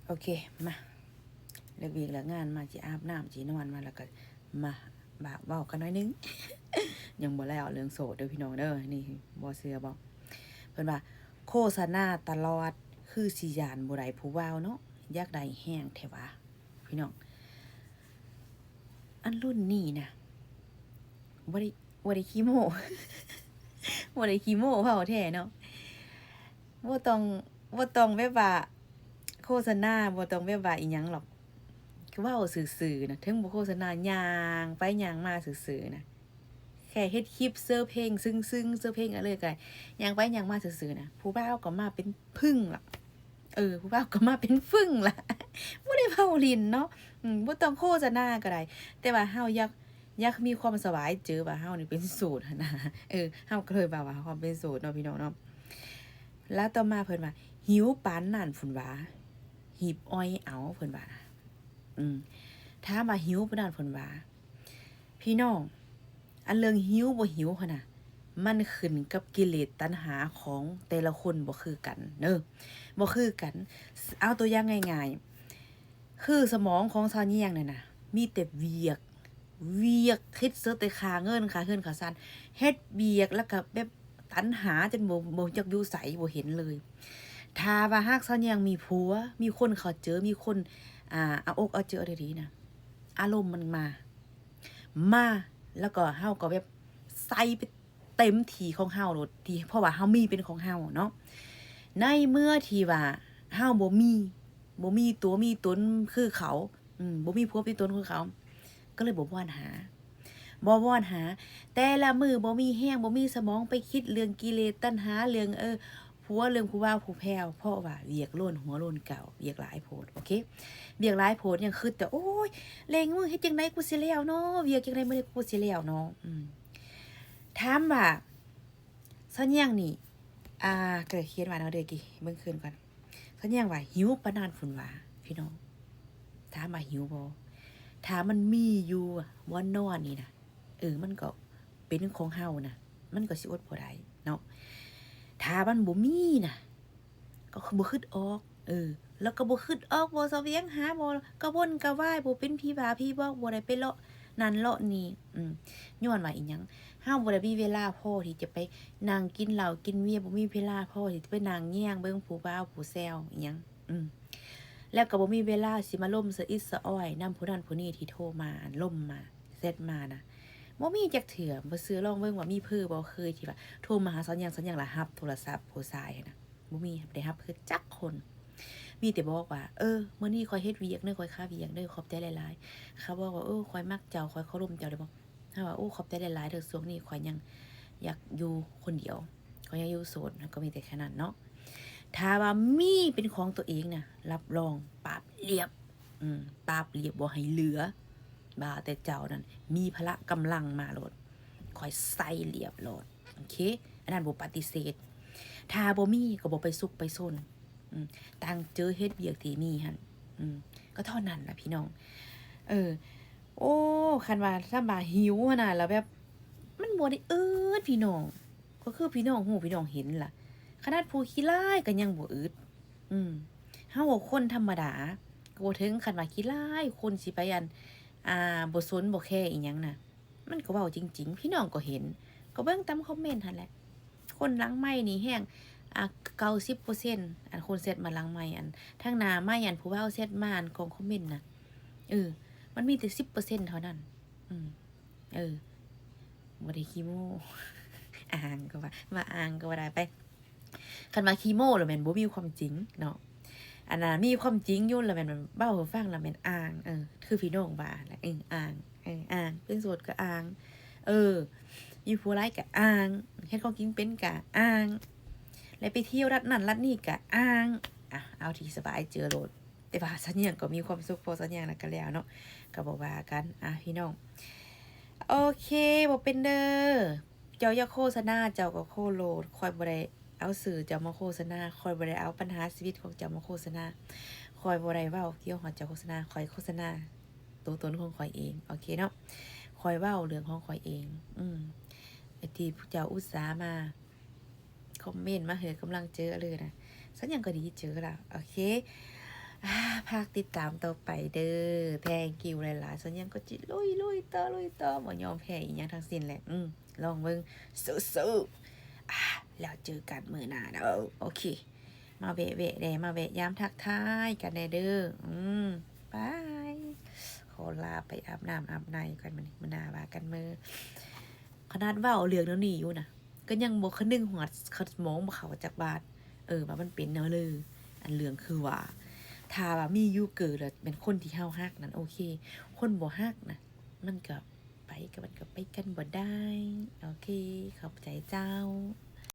ໂອເຄ ມາ ເລີກວຽກເລີກງານມາ ຊິອາບນ້ຳ ຊິນອນມາ ແລ້ວກໍມາບາກເວົ້າກັນໜ້ອຍໜຶ່ງ. ຍັງບໍ່ແລ້ວເລື່ອງໂສດເດີພີ່ນ້ອງເດີ. ນີ້ບໍ່ເຊື່ອບໍ? ເພິ່ນວ່າໂຄສະນາຕະຫຼອດ ຄືຊິຢ້ານບໍ່ໄດ້ຜູ້ບ່າວເນາະ. ຢາກໄດ້ແຮງແທ້ຫວາ ພີ່ນ້ອງ. ອັນລຸ້ນນີ້ນະ ບໍ່ໄດ້ ບໍ່ໄດ້ຂີ້ໂມ້ ບໍ່ໄດ້ຂີ້ໂມ້ ເວົ້າແທ້ເນາະ. ບໍ່ຕ້ອງ ບໍ່ຕ້ອງແບບວ່າໂຄສະນາ ບໍ່ຕ້ອງແບບວ່າອີ່ຫຍັງຫຼອກ. ຄືເວົ້າຊື່ໆນະ ເຖິງບໍ່ໂຄສະນາ ຍ່າງໄປຍ່າງມາຊື່ໆນະ. ແຄ່ເຮັດຄລິບເຊີເພງ ຊຶ້ງໆ ເຊີເພງ ອະເລີກະ ຍ່າງໄປຍ່າງມາຊື່ໆນະ ຜູ້ບ່າວກໍມາເປັນປຶ້ງລະ. ເອີ ຜູ້ບ່າວກໍມາເປັນປຶ້ງລະ. ບໍ່ໄດ້ເວົ້າຫຼິ້ນເນາະ. ອືມ ບໍ່ຕ້ອງໂຄສະນາກໍໄດ້ ແຕ່ວ່າເຮົາຢາກ ຢາກມີຄວາມສະບາຍໃຈວ່າເຮົານີ້ເປັນໂສດຫັ້ນນະ. ເອີ ເຮົາກໍເລີຍເວົ້າວ່າເຮົາເປັນໂສດເນາະ ພີ່ນ້ອງເນາະ. ແລ້ວຕໍ່ມາເພິ່ນວ່າ ຫິວປານນັ້ນພຸ້ນຫວາ ຮີບອ່ອຍເອົາ ເພິ່ນວ່ານະ. ອືມ ຖາມວ່າຫິວປານນັ້ນພຸ້ນຫວາ ພີ່ນ້ອງ, ອັນເລື່ອງຫິວບໍ່ຫິວຫັ້ນນະ ມັນຂຶ້ນກັບກິເລດຕັນຫາຂອງແຕ່ລະຄົນບໍ່ຄືກັນເດີ ບໍ່ຄືກັນ. ເອົາຕົວຢ່າງງ່າຍໆ ຄືສະໝອງຂອງຊາວຍຽງນັ້ນນະ ມີແຕ່ວຽກ ວຽກ ຄິດເສີແຕ່ຄ່າເງິນ ຄ່າເຮືອນ ຄ່າຊານ ເຮັດວຽກ ແລ້ວກໍແບບຕັນຫາຈົນບໍ່ ບໍ່ຈັກຢູ່ໃສ ບໍ່ເຫັນເລີຍ. ຖ້າວ່າຫາກຊາວຍຽງມີຜົວ ມີຄົນເຂົ້າໃຈ ມີຄົນ ອ່າ ເອົາອົກເອົາໃຈ ເອົາໃຈດີໆນະ ອາລົມມັນມາ ມາ ແລ້ວກໍເຮົາກໍແບບໃສ່ໄປເຕັມທີ່ຂອງເຮົາໂລດ ທີ່ ເພາະວ່າເຮົາມີເປັນຂອງເຮົາເນາະ. ໃນເມື່ອທີ່ວ່າເຮົາບໍ່ມີ ບໍ່ມີຕົວມີຕົນຄືເຂົາ ອືມ ບໍ່ມີຜົວມີຕົນຄືເຂົາ ກໍເລີຍບໍ່ບ່ອນຫາ ບໍ່ບ່ອນຫາ ແຕ່ລະມື້ບໍ່ມີແຮງ ບໍ່ມີສະໝອງໄປຄິດເລື່ອງກິເລດຕັນຫາ ເລື່ອງ ເອີ ຜົວ ເລື່ອງຜູ້ບ່າວຜູ້ແພ້ວ ເພາະວ່າວຽກໂລນຫົວໂລນເກົ່າ ວຽກຫຼາຍໂພດ ໂອເຄ ວຽກຫຼາຍໂພດ ຍັງຄິດແຕ່ ໂອ້ຍ ແລງມື້ເຮັດຈັ່ງໃດກູຊິແລ້ວເນາະ ວຽກຈັ່ງໃດມື້ນີ້ກູຊິແລ້ວເນາະ. ອືມ ຖາມວ່າຊາວຍຽງນີ້ ອ່າ ກໍຂຽນວ່າແນວໃດ ເບິ່ງຄືນກ່ອນ. ຊາວຍຽງວ່າຫິວປານນັ້ນພຸ້ນຫວາ ພີ່ນ້ອງ. ຖາມວ່າຫິວບໍ່? ຖ້າມັນມີຢູ່ບ່ອນນອນນີ້ນະ ເອີ ມັນກໍເປັນຂອງເຮົານະ ມັນກໍຊິອົດບໍ່ໄດ້ເນາະ. ຖ້າມັນບໍ່ມີນະ ກໍຄືບໍ່ຄິດອອກ ເອີ ແລ້ວກໍບໍ່ຄິດອອກ ບໍ່ສະແຫວງຫາ ບໍ່ກະວົນກະວາຍ ບໍ່ເປັນຜີບ້າຜີບອກ ບໍ່ໄດ້ໄປເລາະນັ້ນເລາະນີ້ ອືມ ຍ້ອນວ່າອີ່ຫຍັງ? ເຮົາບໍ່ໄດ້ມີເວລາພໍທີ່ຈະໄປນັ່ງກິນເຫຼົ້າກິນເບຍ ບໍ່ມີເວລາພໍທີ່ຈະໄປນັ່ງແຍງເບິ່ງຜູ້ບ່າວຜູ້ແຊວອີ່ຫຍັງ ອືມ ແລ້ວກໍບໍ່ມີເວລາຊິມາລົມສະອິດສະອ້ອຍນຳຜູ້ນັ້ນຜູ້ນີ້ທີ່ໂທມາ ລົມມາ ແຊັດມານະ ບໍ່ມີຈັກເທື່ອ. ບໍ່ເຊື່ອລອງເບິ່ງວ່າມີເພີບໍ່ ເຄີຍທີ່ວ່າໂທມາຫາຊາວຍຽງ ຊາວຍຽງລະຮັບໂທລະສັບຜູ້ຊາຍຫັ້ນນະ ບໍ່ມີ ບໍ່ໄດ້ຮັບຄືຈັກຄົນ. ມີແຕ່ບອກວ່າ ເອີ ມື້ນີ້ຂ້ອຍເຮັດວຽກເດີ ຂ້ອຍຄາວຽກເດີ ຂອບໃຈຫຼາຍໆ. ເຂົາບອກວ່າ ເອີ ຂ້ອຍມັກເຈົ້າ ຂ້ອຍເຄົາລົມເຈົ້າ ໄດ້ບອກ ເຮົາວ່າ ໂອ້ ຂອບໃຈຫຼາຍໆເດີ ຊ່ວງນີ້ຂ້ອຍຍັງຢາກຢູ່ຄົນດຽວ ຂ້ອຍຍັງຢູ່ໂສດ ກໍມີແຕ່ແຄ່ນັ້ນເນາະ. ຖ້າວ່າມີເປັນຂອງຕົວເອງນະ ຮັບຮອງປາບລຽບ ອືມ ປາບລຽບບໍ່ໃຫ້ເຫຼືອ. ວ່າແຕ່ເຈົ້ານັ້ນມີພະລະກຳລັງມາໂລດ ຂ້ອຍໃສ່ລຽບໂລດ ໂອເຄ ອັນນັ້ນບໍ່ປະຕິເສດ. ຖ້າບໍ່ມີກໍບໍ່ໄປສຸກໄປຊົນ ອືມ ຕັ້ງໃຈເຮັດວຽກທີ່ມີຫັ້ນ ອືມ ກໍເທົ່ານັ້ນລະພີ່ນ້ອງ. ເອີ ໂອ້ ຄັນວ່າ ຄັນວ່າຫິວຫັ້ນນະ ແລ້ວແບບມັນບໍ່ໄດ້ອຶດພີ່ນ້ອງ ກໍຄືພີ່ນ້ອງຮູ້ພີ່ນ້ອງເຫັນລະ ຂະໜາດຜູ້ຂີ້ລ້າຍກໍຍັງບໍ່ອຶດ. ອືມ ເຮົາກໍຄົນທຳມະດາ ກໍບໍ່ເຖິງຂັ້ນວ່າຂີ້ລ້າຍ ຄົນຊິໄປ ອັນ ອ່າ ບໍ່ສົນບໍ່ແຄອີ່ຫຍັງນະ. ມັນກໍເວົ້າຈິງໆ ພີ່ນ້ອງກໍເຫັນ ກໍເບິ່ງຕາມຄອມເມັນຫັ້ນແຫຼະ. ຄົນຫຼັງໄມນີ້ແຮງ ອ່າ ເກົ້າສິບເປີເຊັນ ອັນຄົນແຊັດມາຫຼັງໄມ ອັນທາງໜ້າໄມ ອັນຜູ້ເວົ້າແຊັດມາ ອັນຂອງຄອມເມັນນະ ເອີ ມັນມີແຕ່ສິບເປີເຊັນເທົ່ານັ້ນ. ອືມ ເອີ ບໍ່ໄດ້ຂີ້ໂມ້ ອ້າງກໍວ່າ ວ່າອ້າງກໍວ່າໄດ້ໄປ. ຄັນວ່າຂີ້ໂມ້ລະແມ່ນບໍ່ມີຄວາມຈິງເນາະ ອັນນ່າ ມີຄວາມຈິງຢູ່ລະແມ່ນເວົ້າໃຫ້ຟັງລະແມ່ນອ້າງ. ເອີ ຄືພີ່ນ້ອງວ່າລະ ເອີ ອ້າງ ເອີ ອ້າງ ເປັນໂສດກໍອ້າງ ເອີ ມີຜົວຫຼາຍກໍອ້າງ ເຮັດຂອງກິນເປັນກໍອ້າງ ແລະໄປທ່ຽວລັດນັ້ນລັດນີ້ກໍອ້າງ. ອ່ະ ເອົາທີ່ສະບາຍໃຈໂລດ. ແຕ່ວ່າສັນຍາກໍມີຄວາມສຸກ ພໍສັນຍາແລ້ວກໍແລ້ວເນາະ ກໍບໍ່ວ່າກັນ. ອ່ະ ພີ່ນ້ອງ ໂອເຄ ບໍ່ເປັນເດີ ເຈົ້າຢາກໂຄສະນາເຈົ້າກໍໂຄໂລດ ຂ້ອຍບໍ່ໄດ້ເອົາຊື່ເຈົ້າມາໂຄສະນາ ຂ້ອຍບໍ່ໄດ້ເອົາບັນຫາຊີວິດຂອງເຈົ້າມາໂຄສະນາ ຂ້ອຍບໍ່ໄດ້ເວົ້າກ່ຽວຮອດເຈົ້າໂຄສະນາ ຂ້ອຍໂຄສະນາໂຕຕົນຂອງຂ້ອຍເອງ ໂອເຄເນາະ ຂ້ອຍເວົ້າເລື່ອງຂອງຂ້ອຍເອງ. ອືມ ໄອ້ທີ່ເຈົ້າອຸດສາມາ ຄອມເມັນມາໃຫ້ກຳລັງໃຈເລີຍນະ ສັນຍາກໍດີໃຈລະ ໂອເຄ. ຝາກຕິດຕາມຕໍ່ໄປເດີ. Thank you ຫຼາຍໆ. ສ່ວນຫຍັງກໍຊິລຸຍໆຕໍ່ ລຸຍຕໍ່ ບໍ່ຍອມແພ້ອີ່ຫຍັງທັງສິ້ນແຫຼະ. ອືມ ລອງເບິ່ງ ສູ້ໆ. ອາ ແລ້ວເຈີກັນມື້ໜ້າເດີ. ໂອເຄ ມາແວະໆແດ່ ມາແວະຢາມທັກທາຍກັນແດ່ເດີ. ອືມ ບາຍ. ຂໍລາໄປອາບນ້ຳອາບໃນກ່ອນ ມື້ນີ້ ມື້ໜ້າວ່າກັນເມີ. ຂະໜາດເວົ້າເລື່ອງແນວນີ້ຢູ່ນະ ກໍຍັງບໍ່ຄະນຶງຮອດ ສະໝອງບໍ່ເຂົ້າຈັກບາດ ເອີ ວ່າມັນເປັນແນວເລີ. ອັນເລື່ອງຄືວ່າ ຖ້າວ່າມີຢູ່ເກີແລ້ວແມ່ນຄົນທີ່ເຮົາຮັກນັ້ນ ໂອເຄ. ຄົນບໍ່ຮັກນະ ມັນກໍໄປ ກໍມັນກໍໄປກັນບໍ່ໄດ້. ໂອເຄ ຂອບໃຈເຈົ້າ.